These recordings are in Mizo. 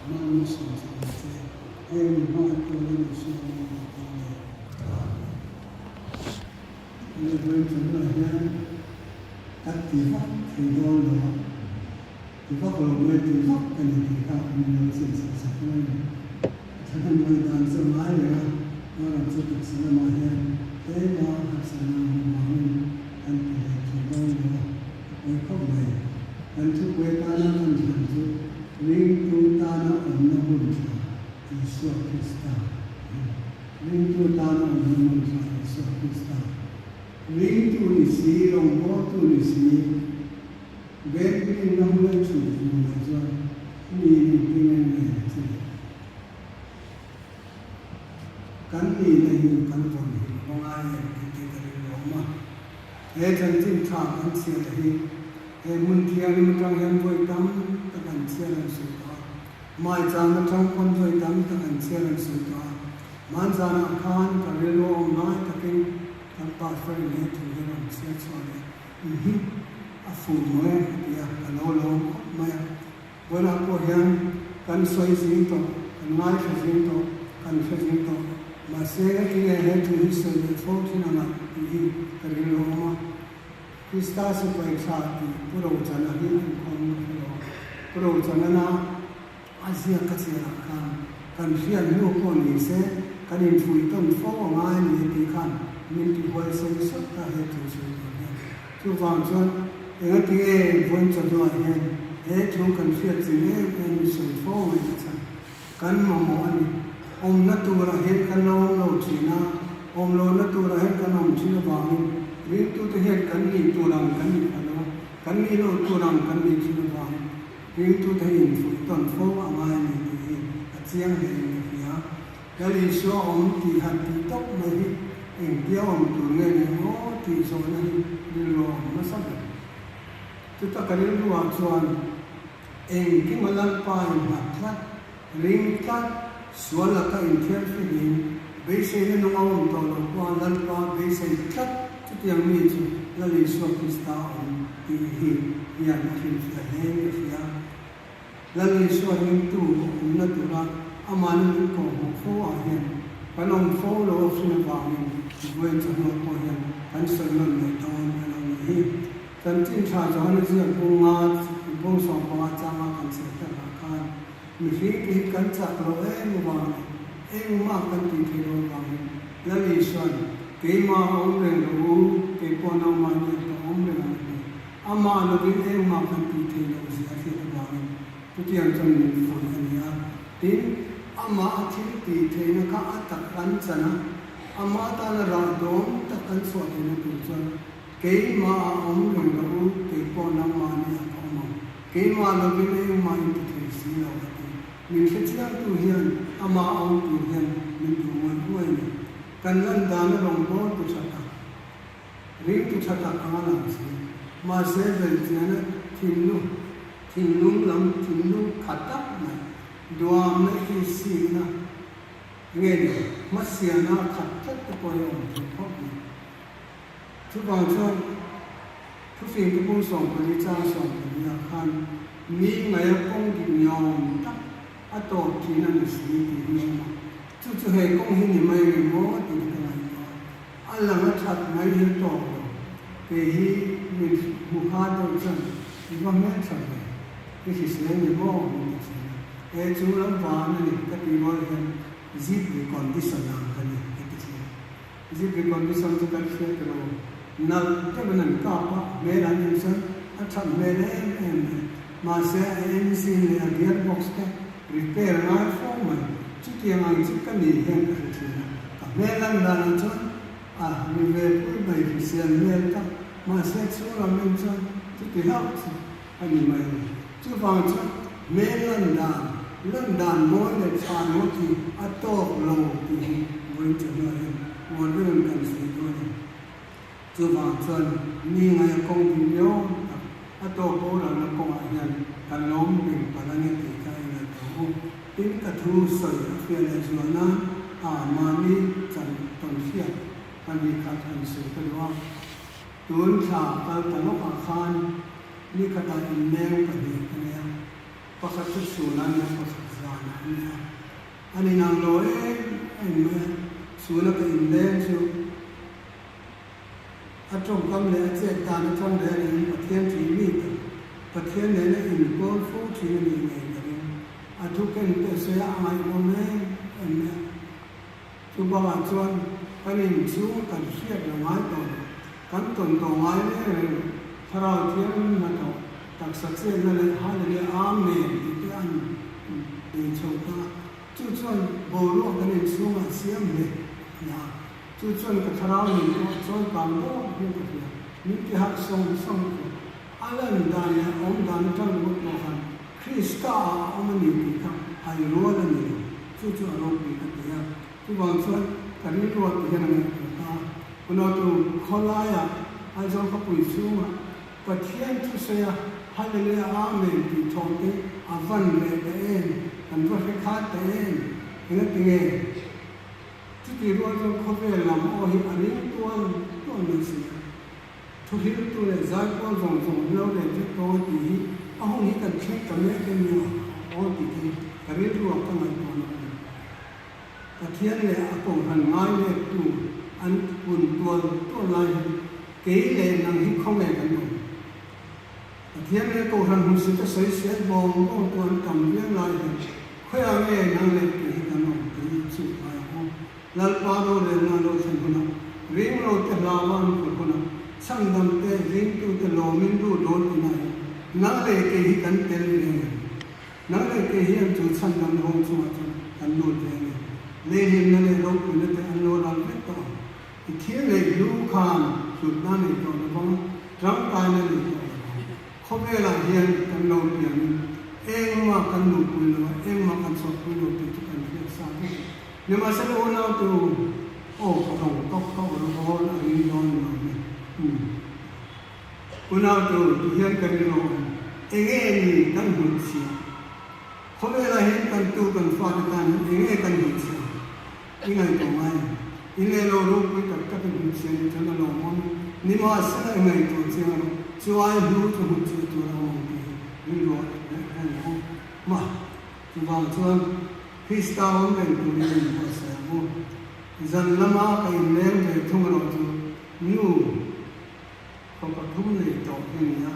Mahni sawmsak ang che. Heng mi hmangaih tu Lal Isua hming in ka dil e. Amen. Hei vawiin chawhnuah hian ka ti vak thei dawn lo a, ti vak lo mai ti vak ka ni tih kha min lo chhinchhiah sak mai ni. A thahnem ngaihdan chu a ngai reng a, Maram chu taksa lamah hian tlema harsatna a awm avangin kan ti leh thei dawn lo a, a pawi khawp mai. Kan thupui atana kan thlan chu Ringtu tana awmna hun tha Isua Krista a ni. Ringtu tana awmna hmun tha Isua Krista. Ringtu ni si, rawngbawltu ni si, Vengtu na hun a chhun hmuh loh chuan mi in engtin nge nge a chi le? Kan nihna hi kan vawn him a va ngai em tih te ka rilru a awm a. He chanchin tha kan chhiat hi he hmun thianghlim atang hian vawi tam tak an chhiar an sawi tawh a. Maicham atang pawn vawi tam tak an chhiar an sawi tawh a. Hmanzanah khan ka rilru a awm lai takin kan pastor in he thu hi a rawn chhiar chhuah leh Hi a fuh maw e a ti a, ka lo lawm khawp mai a. Vawilah pawh hian kan sawi zing tawh, kan ngaithla zing tawh, kan hre zing tawh. Mahse, enge he thu hi sawi leh fo thin ang a tih hi ka rilru a awm a. Krista sipai tha tih Pu Rochana hi an khawm na hre lo a. Pu Rochanana a ziak ka chhiarah khan kan hriat hnu pawh ni se kan infuih tawn fo a ngai a ni a tih khan min ti huaisen sawt ta he thu sawi tur hian. Chuvang chuan engati nge vawiin chawhnuah hian he thu kan hriat chin em em i sawi fo mai ta chhan kan mamawh a ni. Awmna turah hian kan lo awm lo thin a, awm lohna turah hian kan awm thin avangin ringtute hian kan nih tur ang kan ni pha lo a, kan nih loh tur ang kan nih thin avangin Ringtute hi infuih tawn fo a ngai a ni tih hi a chiang hle in ka hria. Lal Isua awm tih han tih tawp mai hi engtia awm tur nge ni aw tih zawhna hi rilru a awm nasa ber. Chuta ka rilruah chuan engkima Lalpa innghat tlat, ring tlat, sual laka inthiar fihlim, beiseina nung a awm tawh loh pawha Lalpa beisei tlat chutiang mi chu Lal Isua Krista awm tih hi hian a hrilhfiah hle in ka hria. Lal Isua ringtu awmna tura amahna min kawhhmuh fo ah hian kan awm fo lo a hrin avangin vawiin chawhnuah pawh hian kan sawi nawn leh dawn a lo nih hi. Chanchin tha Johana ziak bunga bung 15 changa kan chhiar takah khan mihring te hi kan chak lo em avang leh engmah kan tih theih lo avangin Lal Isua'n keimah a awm reng lo u, keipawh nangmah nen ka awm reng ang a ti. Amah lovin engmah kan tih theih loh zia a hriat avangin chutiang chuan min fuih a ni a. Tin, amah a thil tih theihna kha a tak an chan a, amah tana rah dawm tak an chhuah theihna tur chuan keimah a awm reng lo u, keipawh nangmah nia ka awm ang. Keimah lovin engmah in ti thei si lo a ti. Min hre chiangtu hian amah a awm tur hian min duh ngawih ngawih a ni. Kan lan dana rawngbâwl tu tha tak, ringtu tha tak anga lang si. Mahse, Belchiana thinlung, thinlung lam thinlung kha tak mai, duamna insikna nge ni, hmasialna a khat tlat te pawh hi a awm thei khawp mai. Chuvang chuan thufing te pum 14 chang 14 ah khan mi ngaia kawng dik niawm tak a tawp thin a ni si tih hi a awm a. Chu chu hei kawng hi ni mai reng maw tih hi ka ngaihtuah a. A lang a that mai hi a tawk lo. Kei hi mi hmu kha deuh chuan i va hmeltha ve, i hrisel ni maw min ti thin a. He chung lam van a ni ka tih rual hian zip recondition ang ka ni ka ti thin. Zip recondition chu kan hriat lo. Nalh deuhin an kap a, hmel an en chuan a that hmel em em mai. Mahse a engine leh a gearbox te repair ngai fo mai. Chutiang ang chu ka nih hian ka hre thin a. Ka hmel an danah chuan a mi ve pui mai hrisel hmel tak. Mahse chhunglam en chuan chuti hlauh chu a ni mai a ni. Chuvang chuan hmel lan dan, lan dan mawi leh tha ngawt hi a tawk lo tih hi vawiin chawhnuah hian uar deuhin kan sawi dawn a ni. Chuvang chuan mi ngaia kawng ding niawm tak a tawk boral na kawngah hian kan lo awm reng palh ange tih kha i ngaihtuah u. Tin, ka thu sawi a fiah leh zual nan a mahni chan tawn hriat ka ni khat han sawi ka duh a. Tun thla kal ta lawkah khan ni khatah inleng pahnih ka nei a. Pakhat chu chhun a nia, pakhat zan a nia. A ni nang lo em em mai a, chhuna ka inleng chu a tawngkam leh a chet dan atang reng in Pathian tih mi tak, Pathian nena inkawl fo thin a nih ngei ka ring. A thu ken te sawi a ngaihnawm em em mai a. Chu bakah chuan kan inchhung kan hriat lo ngai tawh lo, kan tawn tawh ngai reng reng lo, Thlarau Thianghlim hnathawh, taksa chetna leh Hallelujah Amen tih te an nei chho ta. Chu chuan boruak kan inchhungah a siam hle a ni a. Chu chuan ka thlarau nun pawh a chawi kang dawk hian ka hria. Min ti harh sawng sawng tawh. A lan dan leh a awm dan atang ringawt pawh khan Krista ah a awm a ni tih kha hai rual a ni lo. Chu chu a ropui ka ti a. Chuvang chuan ka rilruah ti hian a ngaihtuah ta a. Unautu khawlaiah Aizawl khawpui chhungah Pathian thusawi a Hallelujah Amen tih thawh te a van reh ta em? Kan va hre khat ta em? Engatinge? Chutih rual chuan khawvel lam aw hi a ring tual tual mai si a. Thuhriltu leh zaipawl zawng zawng an lo rel vek tawng a tih hi a hun hi kan thleng ta mek em nia aw tih te hi ka rilruah ka ngaihtuah nawk a ni. Pathian leh a kohhran ngai lettu an hun tual tual lai hian kei leh nang hi khawnge kan awm. Pathian leh kohhran hmusit a sawi sial vawng vawng tu an tam viau lai hian khawiah nge nang leh kei hi kan awm tih hi chhuk ngai ang aw. Lalpa rorelna lo thlen hunah, ringlo te hlaua an kulh hunah, chhandam te, ringtu te lawmin lut dawn tihna hian nang leh kei hi kan tel ve ngei. Nang leh kei hian chu chhandam hawng chungah chuan kan lut ve ngei. Leihlimna leh ropuina te an lo ral vek tawh ang. I thil neih hlu khan hlutna nei tawh lo vang, tangkaina nei tawh lo vang. Khawvelah hian kan lo piangin engmah kan luhpui lo a, engmah kan chhuahpui lo tih chu kan hriat sa vek a. Nimahsela unautu aw ka dawng tawk tawk lo awn a ring dawn lo ni. Umm. Unautu ti hian ka ring lo ang. Enge ni kan hnutchhiah? Khawvelah hian kan tu kan fate tan hian enge kan hnutchhiah? I ngaihtuah ngai em? I leh lo ropui tak tak i hmuhchhiah nih chuan a lawmawm. Nimahsela i ngaihtuah chiang rawh, chu ai hnu chu hmuhchhiah tur a awm ang tih hi rilruah leh reng ang u. Mah, chuvang chuan Krista awm reng turin min buatsaih ang u. Zan lama ka inleng ve thung erawh chu nu fapa thum nei tawh hi a ni a,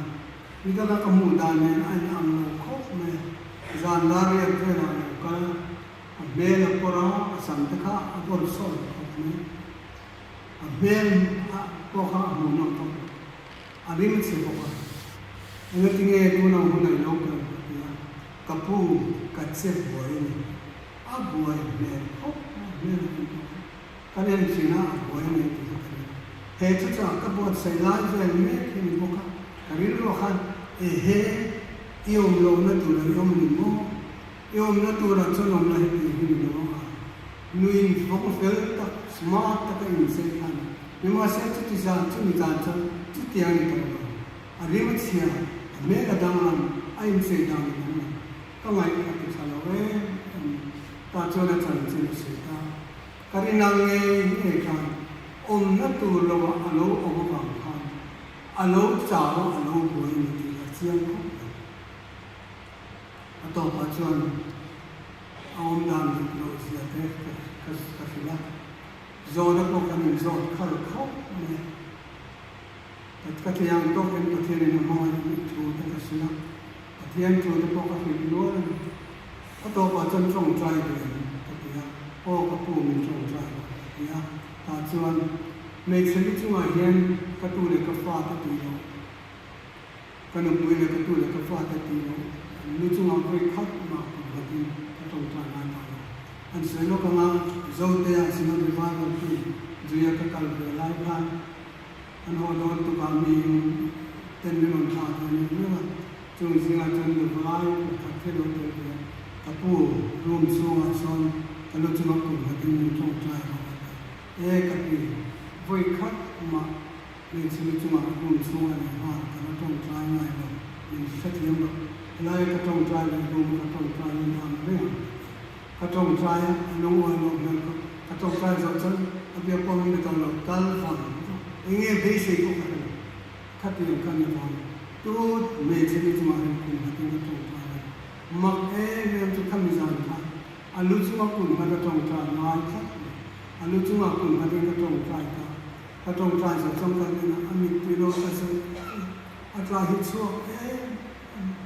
nidanga ka hmuh dan nen a inang lo khawp mai a, zan dar riat velah lo kal a. A hmel a pawr a, a sam te kha a bawr sawt khawp mai. A hmel a pawh kha a hmuh nawm bawk a, a rim chhe bawk a. Engatinge tuna hun a ilo kal ka ti a, ka pu ka che buai a ni. A buai hmel khawp mai, a hmel a rim bawk a. Kan en thin a, a buai a ni tih kha ka ring. He chu chuan ka buatsaih lai vel mek hi ni bawk a, ka rilruah khan ehe i awm lohna tur a i awm ni maw? I awmna turah chuan awmna hi tih hi ni lo a, nuin vawng fel tak, smart taka inchei kha a ni. Nimahse chuti zan chumi zan chuan chutiang a ni tawh lo. A rim a chhia, a hmel a danglam, a inchei dan a danglam. Ka ngaih a ti tha lo em em. Tah chuan a chanchin a sawi ta. Ka rin ang ngei ngei khan awmna tur loah a lo awm avang khan a lo chau a, a lo buai a ni tih ka chiang khawp mai. A tawpah chuan a awm dan dik loh zia te ka hrilh a, zawhna pawh kan inzawt khal khawp mai a. Ka thei ang tawkin Pathianin a hmangaih nih thu te ka hrilh a, Pathian thu te pawh ka hrilh nual a ni. A tawpah chuan tawngtai ve ang ka ti a, aw ka pu min tawngtai rawh ka ti a, tah chuan hmeichhe lu chungah hian ka tu leh ka fa te tih loh Ka nupui leh ka tu leh ka fate tih loh an lu chungah vawi khat mah kut nghatin ka tawngtai ngai ta lo. An sawi lawk anga Zotea Synod Revival team zuia ka kal ve lai khan an haw dawn tukah miin ten min rawn thlah ve neuh neuh a, chung zingah chuan nuvai pakhat hi lo tel ve a, ka pu room chhungah sawn ka lu chunga kut nghatin min tawngtai rawh a ti. E ka pi, vawi khat mah Hmeichhe lu chungah room chhung a nei nghal, ka la tawngtai ngai lo, min hrethiam lo. Helai ka tawngtai leh room ka tawngtai in ang reng ang ka ti. Ka tawngtai a, a lungawi lo hmel kha ka tawngtai zawh chuan a biak pawh min be tawh lo, kal vang vang. Eng nge beisei pawh ka hre lo. Khatiang ka ni vang. Tu hmeichhe lu chungah hian kum khatin ka tawngtai lo. Mak em em chu khami zan khan a lu chunga kun nghat a tawngtai ngai tlat mai. A lu chunga kun nghatin ka tawngtai ta. Ka tawngtai zawh chuan ka en a, a mittui lo tla zawih zawih a, a tla hi chhuak em em a.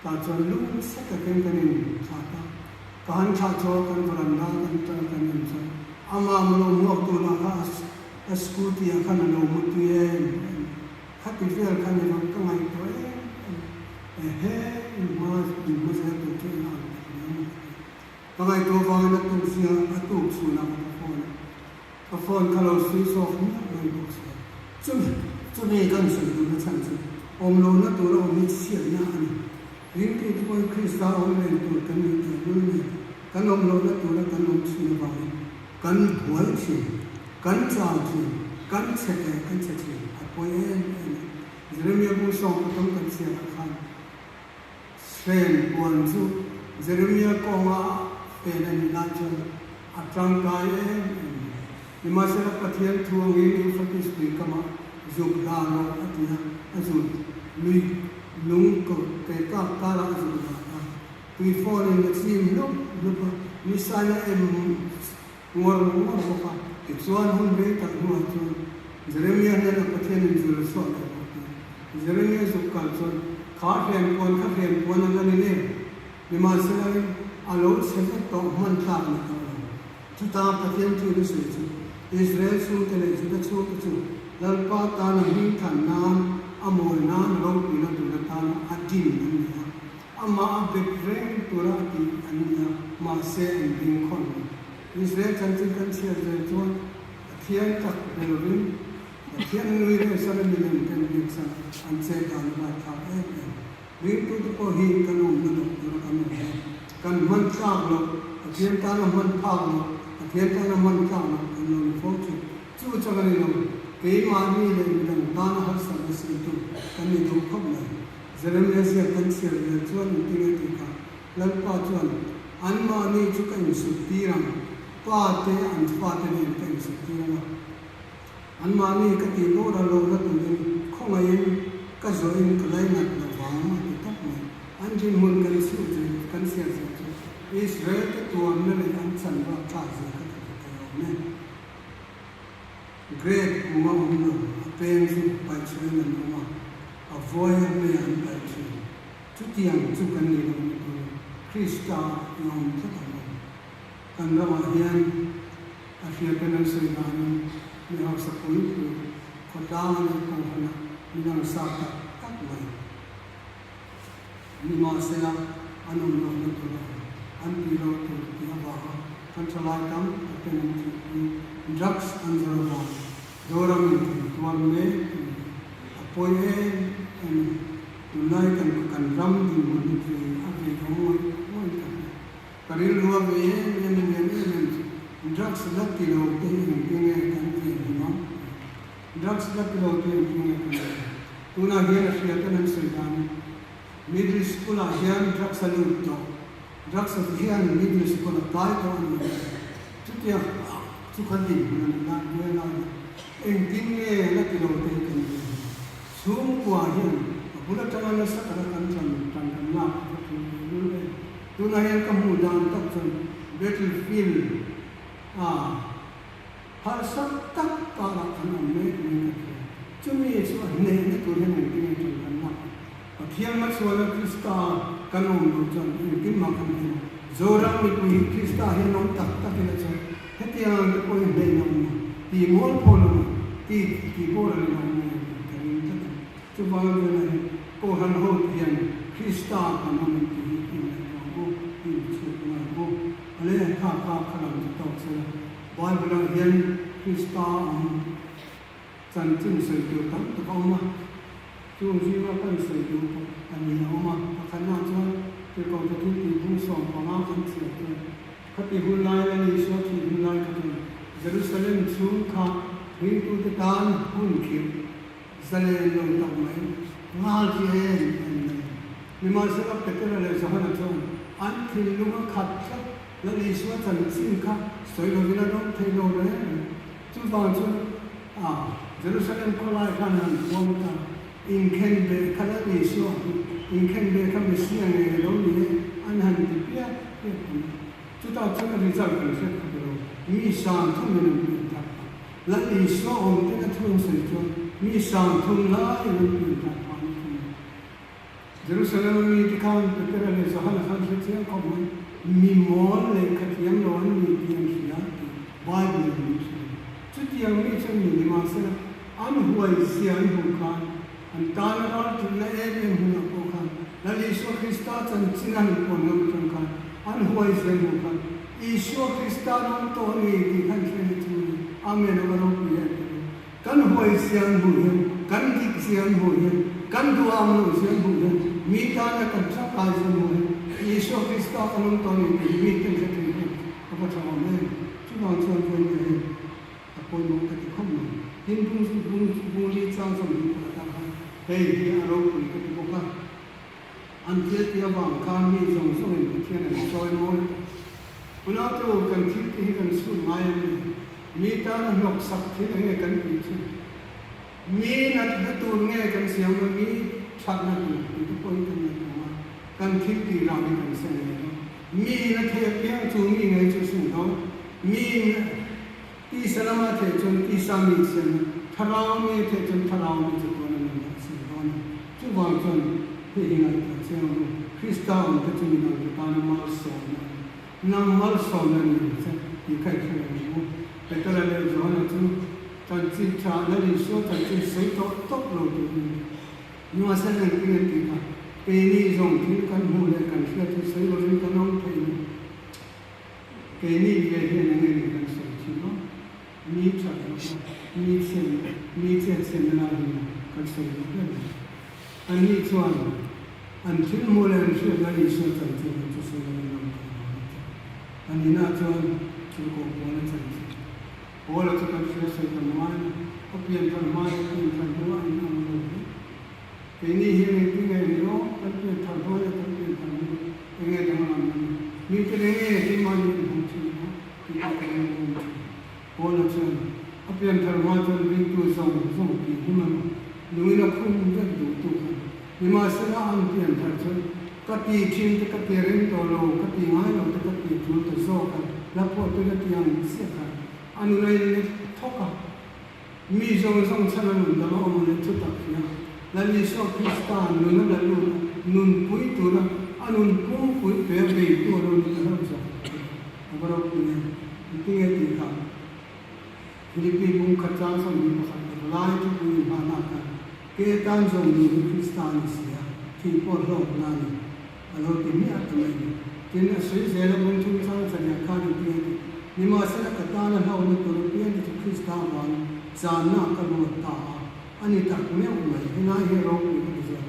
Tah chuan lung sa takin kan in thlah ta. Ka han thlah chu kan varanda kan tang kan en chuan amah maw lo hmuak tur lah kha a scooty ah khan a lo mu tui em em a. Khati vel kha ni lo ka ngaihtuah em em a. Ehe in hma in hma zel tur chu eng ang tak ni ang ka ti. Ka ngaihtuah vangin a tuk zia a tuk chhunah ka va phone a. Ka phone kha lo switch off miah mai bawk si a. Chumi chumi kan sawi duhna chhan chu awm lohna tur a awm hi chhiatna a ni. Ringtute pawhin Krista awm reng tur kan nih teh lul nen kan awm lohna tura kan awm thin avangin kan buai thin, kan chau thin, kan chhe teh kan chhe thin a pawi em em a. Jeremia bung sawng pathum kan chhiatah khan Hren puan chu Jeremia kawnga pen a nih lai chuan a tangkai em em mai. Nimahsela Pathian thu angin Euphrates tui kamah zuk hla rawh a ti a, a zut lui lung ke kak karah a zuk hla ta. Tui fawnin a chim hlup hlup a, ni sain a em ngawr ngawr bawk a. Tichuan hun rei tak hnuah chuan Jeremia hnena Pathianin zul a chhuah leh bawk nia. Jeremia zuk kal chuan, Kha hrian puan kha hrian puan a la ni le. Nimahselain a lo chhe vek tawh hman tlak ni tawh lo. Chuta Pathian thu ni sawi chu Israel chhungte leh Juda chhungte chu Lalpa tana hming than nan, a mawi nan, ropuina tur atana a din an ni a. Amah a bet reng tura a tih an ni a, mahse an bing khawn lo. Israel chanchin kan chhiar zel chuan Pathian tak be lovin Pathian nui reng san a milem ten biaksan an chet dan a ngaithlak em em. Ringtute pawh hi kan awmna loh tura kan awm a, kan hman tlak loh, Pathian tana hman phak loh, Pathian tana hman tlak loh kan lo ni fo thin. Chu chang a ni lo, keimahni leh midang tana harsatna siamtu kan ni duh khawp mai. Jeremia ziak kan chhiar vel chuan engtin nge tih kha Lalpa chuan anmahni chu ka insut tir ang, pa te an fate nen ka insut tir ang a, anmahni ka tih bawr a lohna turin khawngaihin ka zawhin ka lainat lo vang a ti tawp mai. An dinhmun kan chhiu zir kan chhiar zir chu Israel te tuarna leh an chanva thlak zia kha ka duh thei awm e. Grape kum a awm lo, a peng chu paihchhuahin an awm a, a vuai a hmeiah an paih thin. Chutiang chu kan ni lo ni tur Krista i awm tlat ang aw. Kan ramah hian a hriaten an sawi danin mi hausa pui pui khawtlang a neih kohhran a mi dangsa tak tak mai. Nimahsela an awm lohna tur a awm, an tih loh tur tih avanga kan thalai tam tak ten an thihpui drugs an zawrh avang Zoramin kan tuar mek a ni. A pawi em em a ni. Tunlai kan kan ram dinhmun hi ve a ve awm ngawih ngawih ka hria. Ka rilru a ve em em a lian em em chu drugs la ti lo te hi engtin nge kan ve hlim ang tih hi. Drugs la ti lo te hi engtin nge kan ve hlim. Tunah hian a hria ten an sawi danin middle school ah hian drugs a lut tawh. Drugs a hian middle school a kai tawh a ni ang. Chutiang chu kha dinhmun a ni lai duai lai a. Engtin nge la ti lo te hi kan ve hlim. Chhungkua hian a bul atanga nasa taka kan chan tan kan lak a va tul ve lul em. Tunah hian ka hmuh dan tak chuan battlefield a harsa tak karah kan awm mek niin ka hria. Chumi chu a hnehna tur hian engtin nge tan kan lak ang? Pathian hmachhuana Krista kan awm loh chuan engtin mah kan hneh lo. Zoram mipui hi Krista hian awm tak tak ila chuan hetiang ang te pawh hi hnehna awm lo, tih mual pawh lo ang, tih tih pawh lo in awm ngei ang tih ka ring tlat a ni. Chuvangin tunah hian Kohhran ho te hian Krista kan awm ang tih hi i ngaihtuah ang u, i inchhut ngai ang u. A leh kha kha kha lam chu tawk se la, Bible-ah hian Krista awm Chanchin sawi tur tam tak a awm a, chung zinga kan sawi duh pawh a ni a awm a. Pakhatnaah chuan Tirhkohte thil tih bung 15 kan chhiar chuan khati hun lai a ni Isua thih hun lai kha chuan Jerusalem chhung kha ringtute tan hun khirh zalen lo tak mai nghal chi em em mai a ni. Nimahsela Petera leh Johana chuan an thinlung a khat tlat Lal Isua chanchin kha sawi lovin an awm thei lo reng reng. Chuvang chu a Jerusalem khawlai khan an puang ta, inkhen beh kha Lal Isua hi. Inkhenbeh kha Messia ngei a lo ni e, an han ti piap piap ang a. Chutah chuan a result kan hriat kha ti lo, mi sang thumin an pian thar phah. Lal Isua awm ten a thu an sawi chuan mi sang thum laiin an pian thar phah ni thung a. Jerusalem a mi te khan Petera leh Johana khan hre chiang khawp mai, mi mawl leh khathiam lo an ni tih an hria tih Bible in min hrilh. Chutiang mi chuan mi ni mahsela an huai zia an hmuh khan an tan a ral ṭulhna em em hunah pawh khan Lal Isua Krista chanchin an puan ngam aṭang khan an huai zia an hmuh khan Isua Krista ram tawh a ni tih khan hre ni chung in Amen a va ropui em em. Kan huai zia an hmuh hian, kan dik zia an hmuh hian, kan duham loh zia an hmuh hian, mi tana kan tangkai zia an hmuh hian, Isua Krista kan awm tawh a ni tih mi ten hre thei hian a va tha awm em? Chuvang chuan vawiin hi hei a pawimawh ka ti khawp mai. Tin, bung bung bung li chang 20 pakhat ah khan hei hi a ropui ka ti bawk a. An thil tih avang khan mi zawng zawngin Pathian an sawi mawi tawh. Unau te u, kan thil tih hi kan chhut ngai em ni? Mi tana hnawk sak thil eng nge kan tih chu? Mi natna tur nge kan siam a, mi thatna tur tih te pawh hi kan ngaihtuah a, kan thil tih rah hi kan seng ngei lo. Mi in a thei apiang chu mi ngei chu seng do. Mi in tisa lama a theih chuan tisa mi siam a, thlarau mi a theih chuan thlarau mi chu tuan a nun a seng dawn a. Chuvang chuan hei hi ngaihtuah chiang ru, Krista awmte chu midangte tana malsawmna a ni. Nang malsawmna ni ang che tih kha i hre lo ang u. Petera leh Johana chu chanchin tha Lal Isua chanchin sawi tawh tawp lo tur an ni. Nimahsela engtin an tih kha, Keini zawng thil kan hmuh leh kan hriat hi sawi lovin kan awm thei lo. Keini ve hian eng nge ni kan sawi thin aw? Mi that lohna, mi chhiatna, mi chetchhiatna lai hi kan sawi duh ber lo. Anni chuan an thil hmuh leh an hriat Lal Isua chanchin hi chu sawi lovin an thei lo an ti. An inah chuan thil kawh pawl a chanchin. Paula chu kan hria sawi tam ngai lo, a pian thar hma leh pian thar hnuah in ang lo hle. Keini hian engtin nge ni aw, kan pian thar hma leh kan pian thar hnu eng nge danglam na ni? Mite eng nge keimahni an hmuh thin aw tih pawh kan lo awm thin. Paula chuan a pian thar hma chuan ringtu zawng zawng tih hlim a ni. Nungin a khum vek duh tu kha. Nimahsela an pian thar chuan ka ti thin te ka ti reng tawh lo, ka ti ngai lo te ka ti tul ta zawk a, la pawh tu la ti ang chiah kha a nuna in let thawk a. Mi zawng zawng chhan a nun dang a awm leh thu tak hria. Lal Isua Krista nun a la lut a, nunpui tura a nun pungpui pe a beitu a lo ni ta hlauh zawk tih a va ropui em. Engtinge tih kha Philippi bung khat chang 21 leh lai thupui inhmahna khan ke tan zawng nun hi Krista a ni si a, thih pawh hlawkna a ni a lo ti miah ta mai ni. Tin, a sawi zel a bung thum chang chaniah khan engtinge tih Nimahsela ka tana hlauhna tur apiang te chu Krista avangin channa ka ruat ta a, a ni tak meuh mai. Helai hi a ropui ka ti zawk.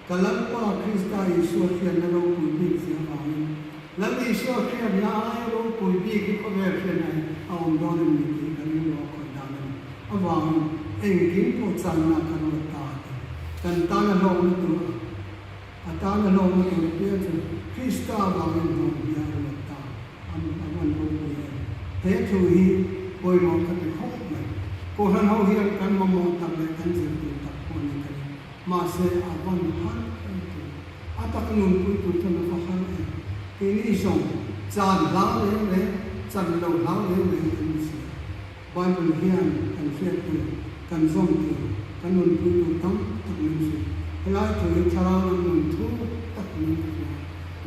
Ka Lalpa Krista Isua hriatna ropui bik zia avangin Lal Isua hriatna aia ropui bik hi khawvel hriatna hi a awm dawn em ni tih ka rilru a khawih dan a ni. Avangin engkim pawh channa ka ruat ta a ti. Kan tana hlawkna tur a a tana hlawkna tur apiang chu Krista avangin hnawm hi a ruat ta a a van ropui em. He thu hi pawimawh ka ti khawp mai. Kohhran ho hian kan mamawh tak leh kan zir tur tak pawh ni ka ring. Mahse, a van har em tur, a tak nunpui tur chuan a va har em. Keini zawng chan hlau reng reng, chan lo hlau reng reng kan ni si a. Bible hian kan hriat tur, kan zawm tur, kan nunpui tur tam tak min hrilh. Helai thu hi thlarau lam nun thu tak min ka hria.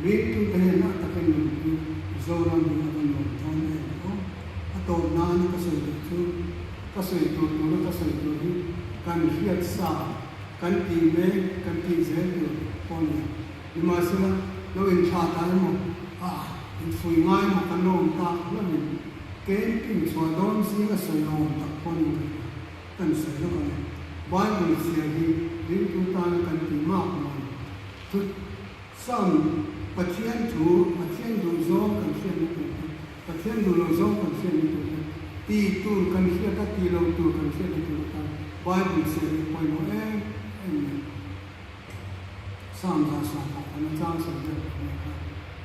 Ringtute hian a takin nunpui Zoram hi a va nuam dawn em aw. A tawp nana ka sawi duh chu Ka sawi tur tura ka sawi tur hi kan hriat sa, kan tih mek, kan tih zel tur pawh a ni a. Nimahsela, lo inthlah ta emaw, ah, infuih ngai emaw kan lo awm tak hlauhin camping chhuah dawn zinga sawi awm tak pawh a ni ka hria. Kan sawi lawk ang e. Bible chhiar hi ringtu tana kan tih mak maw a ni. Thut sam Pathian thu, Pathian duh zawng kan hriatna tur te, Pathian duh lo zawng kan hriatna tur te, ti tur kan hriat a, ti lo tur kan hriatna tur atan Bible chhiar hi pawimawh em em mai. Psalm 110 a chang sawi vel pawh mai kha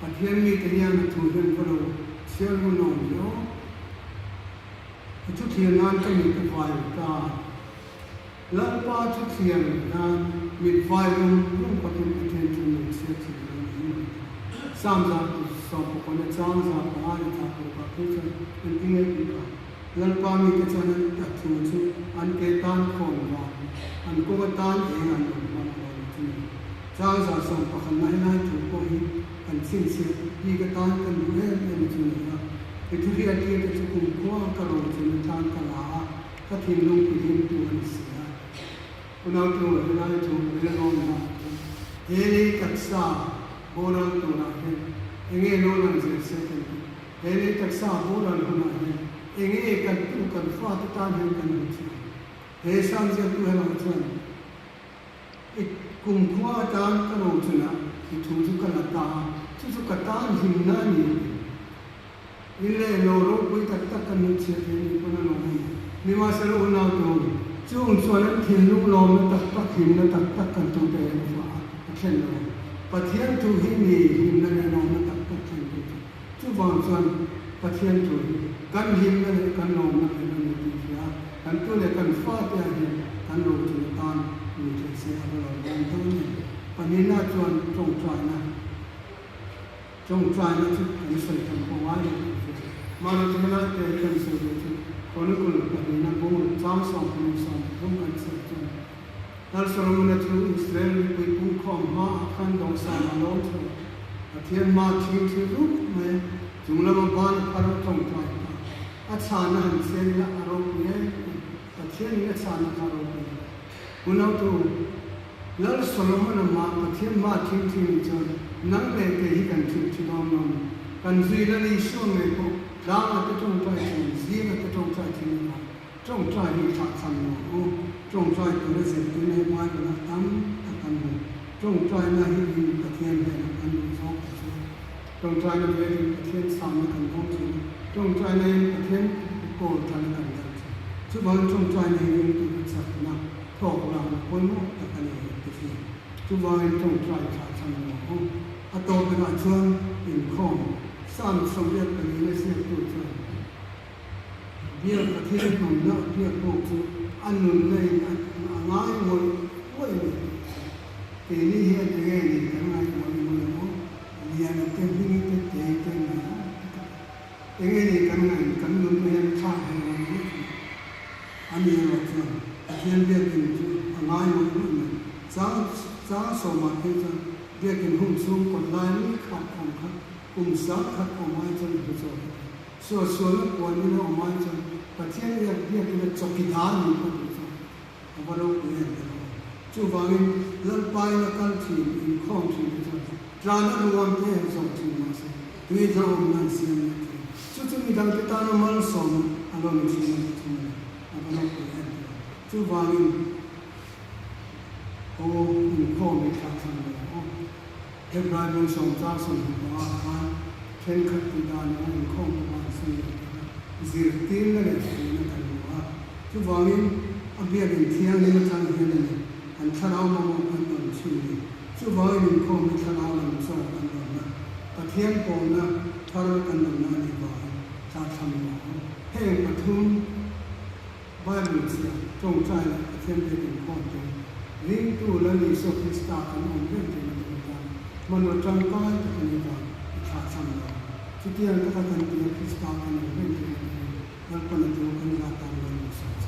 Pathian mite hian a thu hian va lo chhiar ngun awm ve aw. A thu thlir nan ka mit a vai ta. Lalpa thu thlir nan mit vai rum rum pakin Pathian thu. chhiar thin lo niin mai thei. Sam 119 chang 5 leh thla parukah phei chuan engtin nge tih kha? Lalpa mite chuan an a thu chu an ke tan khawn vang, an kawng atan eng an rawn hmang a lo ni chu ni. Chang 111 na helai thu pawh hi kan chhinchhiah bik atan kan duh em em chu ni a. I thu hriattir te chu kumkhua ka ro chun atan ka la a, ka thinlung tihlimtu a ni si a. Unautu helai thu rilruam dah chu he lei taksa boral turah hian enge lo lang zel se kan tih? He lei taksa boral hunah hian enge kan tu kan fate tan hian kan hmu thin? He Sangziaktu helam chuan i kumkhua atan ka ro chunah i thu chu ka la ta a, chu chu ka tan hlimna a ni a ti. In leh lo ropui tak tak kan hmuh chhiat thei nih pawn a lawm a ni. Nimahsela unautu, chung chuan an thinlung lawmna tak tak, hlimna tak tak kan tu te an fah a, a thlen lo ang. Pathian thu hi mi hlimna leh lawmna tak tak thlen tu chu. Chuvang chuan Pathian thu hi kan hlimna leh kan lawmna ber a ni tih hria a, kan tu leh kan fate ah hian kan rochun atan ni thei se a va lo lawm dawn em. Pahnihna chuan tawngtaina. Tawngtaina chu kan sawi tam pawh ngai lo tih chu mahni chu helai te hi kan sawi duh chu Chronicle pahnihna bung chang 23 kan chhiar chuan Lal Solomona chu Israel mipui pungkhawm hmaah khan dawhsan a lawm chho a, Pathian hma thing thil rup mai a, chung lama ban a phar a tawngtai ta. A chhana han chhiar ila a ropui em em, Pathianin a chhana kha a ropui em. Unautu, Lal Solomon-a mah Pathian hma thing thing ni chuan nang leh kei hi kan thil thi dawn lo ni. Kan zui Lal Isua ngei pawh tlanga te tawngtai thin, zinga te tawngtai thin a vang. Tawngtai hi thlah chhan lo u. Tawngtai tura zirtirna hi Bible-ah tam tak kan hmu. Tawngtaina hi in Pathian hnenah kan duh zawk ta chu. Tawngtaina velin Pathian chhamna kan dawng thin a, tawngtaina in Pathian kawl thana kan dal thin. Chuvangin tawngtaina hi ringtu te chakna, thawk lakna pawimawh tak a ni ti hi. Chuvangin tawngtai thlah chhan lo u. A tawp berah chuan inkhawm Psalm 84 na ziaktu chuan Biak Pathian hnamna biak bawk chu a nunna in a ngai ngawih ngawih a ni tih a hria. Keini hian enge ni kan ngai ngawih ngawih ang aw? Liana te, Hmingi te, Tei te ni ang ti tak a. Enge ni kan ngaih kan nunna hian thlak her ngawih ngawih a ni. Ani erawh chuan Pathian biakin chu a ngai ngawih ngawih mai. Chang chang sawmah phei chuan biakin hun chhung kawt lai ni khat awm kha kum sang khat awm ai chuan a hmu chawk a ti. Suahsualna puan ina awm ai chuan Pathian biak biakina chawkidar nih pawh duh chuan a va ropui em em a. Chuvangin Lalpain a kal thin, inkhawm thin te chuan tlana ruam te han zawh thin mahse tui hlauhawmna an siam leh thin. Chu chu midangte tana malsawmna a lo ni thin a ni thung a ni. A va ropui em em a. Chuvangin aw inkhawm hi thlah thlang lo ang aw. Hebrai bung sawmchang 25 ah khan thenkhat tih dan anga inkhawm pawh an sawi lo tih kha zirtirna leh fuihna kan hmu a. Chuvangin a biakin thianghlim atang hian a ni an thlarau mamawh kan dawn thin ni. Chuvangin inkhawm hi thlarau lam chaw kan dawnna, Pathian pawlna thar kan dawnna a nih vangin tlathlam lo ang. Heng pathum Bible chhiar, tawngtai leh Pathian biakin khawm te ringtu Lal Isua Krista kan awm reng theihna tur atan hmanraw tangkai tak a nih vang i thlahthlam lo. Chutiang taka kan tia Krista kan awm reng theihna turin Lalpan a tu kan za tan lo ni sawm che.